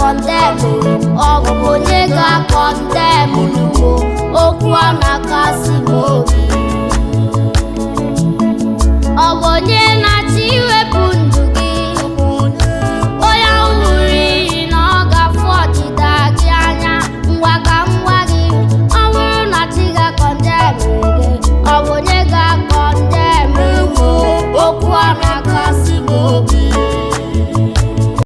Condemn, ọ bụ onye ga-acondemn m? Okwu a na-akasi m obi. Ọ bụ onye na-achọ iwepụ